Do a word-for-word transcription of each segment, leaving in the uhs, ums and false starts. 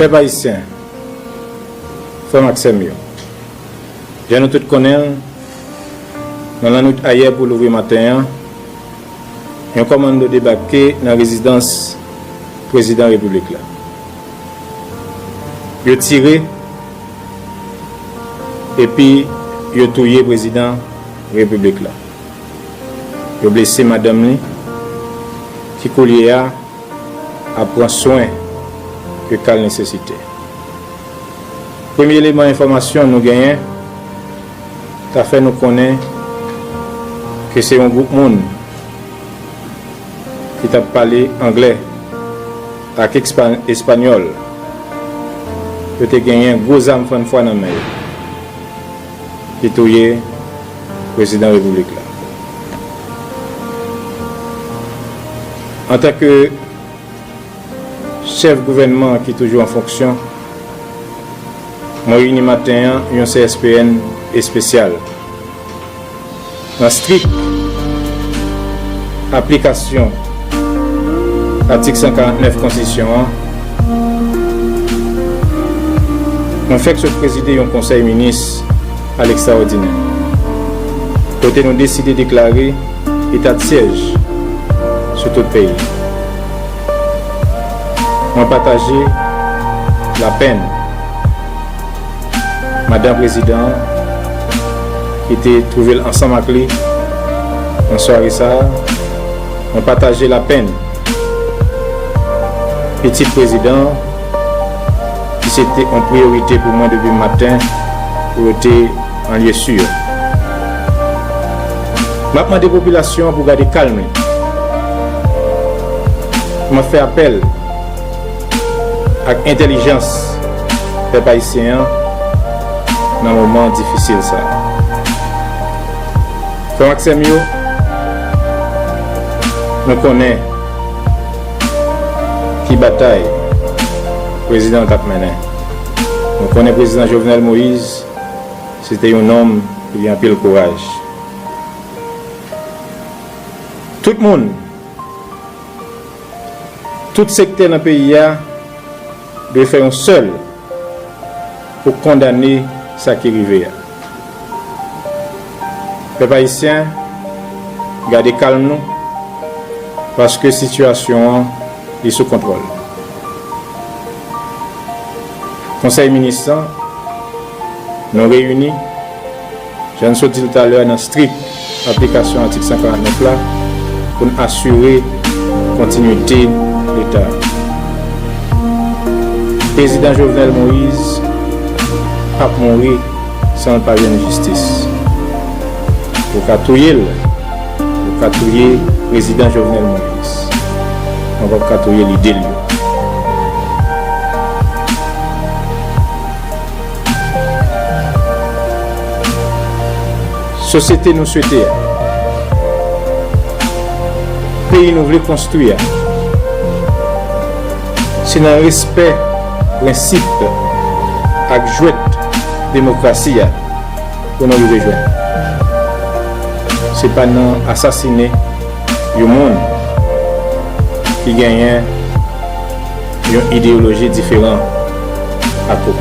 Pèp ayisyen, frè m ak sè m yo, jan nou tout konnen l, nan lannwit ayè pou louvri maten an, yon kòmando debake nan rezidans prezidan repiblik la. Yo tire epi yo touye prezidan repiblik la. Yo blese madanm li, ki koulye a ap pran swen ke ka l nesesite. Premye eleman enfòmasyon nou genyen ta fè nou konnen ke se yon gwoup moun ki t ap pale anglè ak ekspa- espanyòl, yo te genyen gwo zam fannfwa nan men yo, ki touye prezidan repiblik la. Antanke chèf gouvènman ki toujou an fonksyon, mwen reyini maten an yon C S P N espesyal. Nan strik aplikasyon atik san karant nèf konstitisyon an, mwen fèk sot prezide yon konsèy minis a lekstraòdinè, kote nou deside deklare eta de syèj sou tout peyi. Mwen pataje lapenn madan prezidan an, ki te twouve l ansanm ak li nan sware sa a. Mwen pataje lapenn pitit prezidan an, ki se te yon priyorite pou mwen depi maten pou yo te an lye si. M ap mande popilasyon an pou gade kalm li. M ap fè apèl ak entèlijans pèp ayisyen an nan moman difisil sa a. Frè m ak sè m yo, nou konnen ki batay prezidan an t ap mennen. Nou konnen prezidan Jovenel Moïse se te yon nonm ki gen anpil kouraj. Tout moun, tout sektè nan peyi a dwe fè yon sèl pou kondane sa ki rive a. Pèp ayisyen, gade kalm nou, paske sitiyasyon an li sou kontwòl. Konsèy minis lan, nou reyini, jan n sot di l talè a, nan strik aplikasyon atik san karant nèf la, pou n asire kontinwite Leta. Prezidan Jovenel Moïse p ap mouri san l pa jwenn jistis. Yo ka touye l, yo ka touye prezidan Jovenel Moïse, men yo p ap ka touye lide l yo. Sosyete nou swete a, peyi nou vle konstwi a, se nan respè prensip ak jwèt demokrasi a pou nou rive jwenn. Se pa nan asasinen yon moun ki genyen yon ideyoloji diferan ak ou.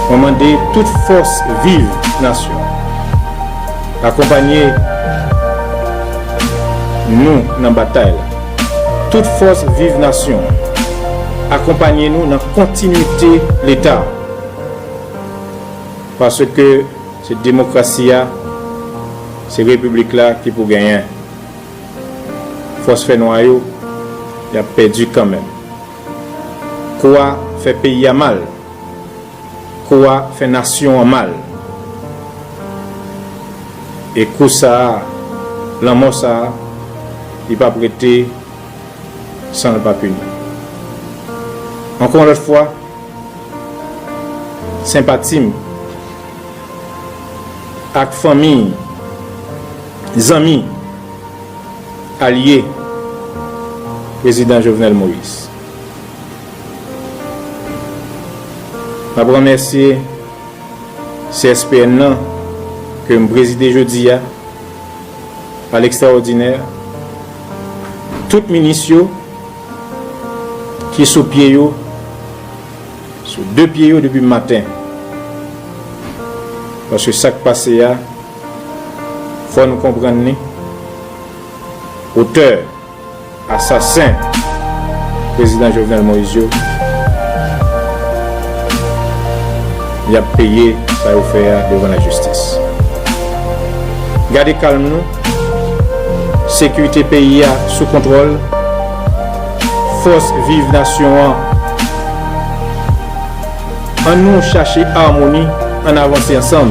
Mwen mande tout fòs viv nasyon, akonpanye nou nan batay la. Tout fòs viv nasyon, akonpanye nou nan kontinwite Leta. Paske se demokrasi a, se repiblik la ki pou genyen. Fòs fènwa yo, y ap pèdi kanmenm. Kou a fè peyi a mal. Kou a fè nasyon an mal. E kou sa a, lanmò sa a, li p ap rete san l pa pini. Ankò yon lòt fwa, senpati m ak fanmi, zanmi, alye prezidan Jovenel Moïse. M ap remèsye C S P N nan ke m prezide jodi a, a lekstraòdinè, tout minis yo ki sou pye yo sou de pye yo depi maten. Paske sa k pase a, fò n konprann li. Otè, asasen prezidan Jovenel Moïse yo, y ap peye sa yo fè a devan lajistis. Gade kalm nou, sekirite peyi a sou kontwòl, fòs viv nasyon an. An nou chache amoni, ann avanse ansanm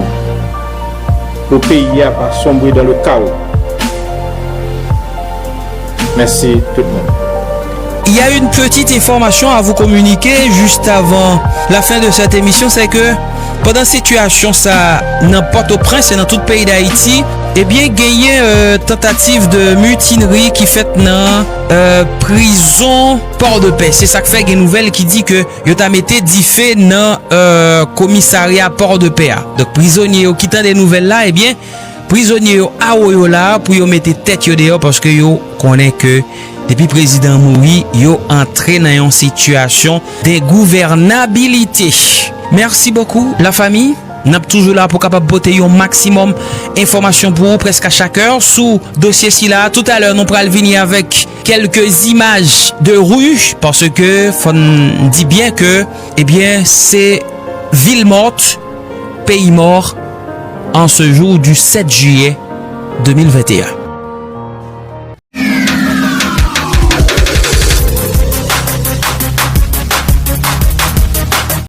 pou peyi a pa sonbre dans le chaos. Mèsi tout moun. Il y a une petite information à vous communiquer juste avant la fin de cette émission, c'est que pandan sitiyasyon sa nan Pòtoprens e nan tout peyi Dayiti, ebyen genyen euh, tantativ de mitinri ki fèt nan euh, prizon Port de Paix. Se sa k fè gen nouvèl ki di ke yo ta mete dife nan euh, komisarya Port de Paix a. Donk prizonye yo ki tande nouvèl la, ebyen prizonye yo awo yo la pou yo mete tèt yo deyò paske yo konnen ke depi prezidan mouri, yo antre nan yon sitiyasyon dengouvènabilite. Mèsi bokou, lafanmi. N ap toujou la pou kapab pote yon maksimòm enfòmasyon pou ou prèske a chak è sou dosye sila. Toutalè, nou pral vini avèk kèlke zimaj de ri, paske fò n di byen ke, ebyen, se ville morte, pays mort, en ce jour du sept juillet deux mille vingt et un.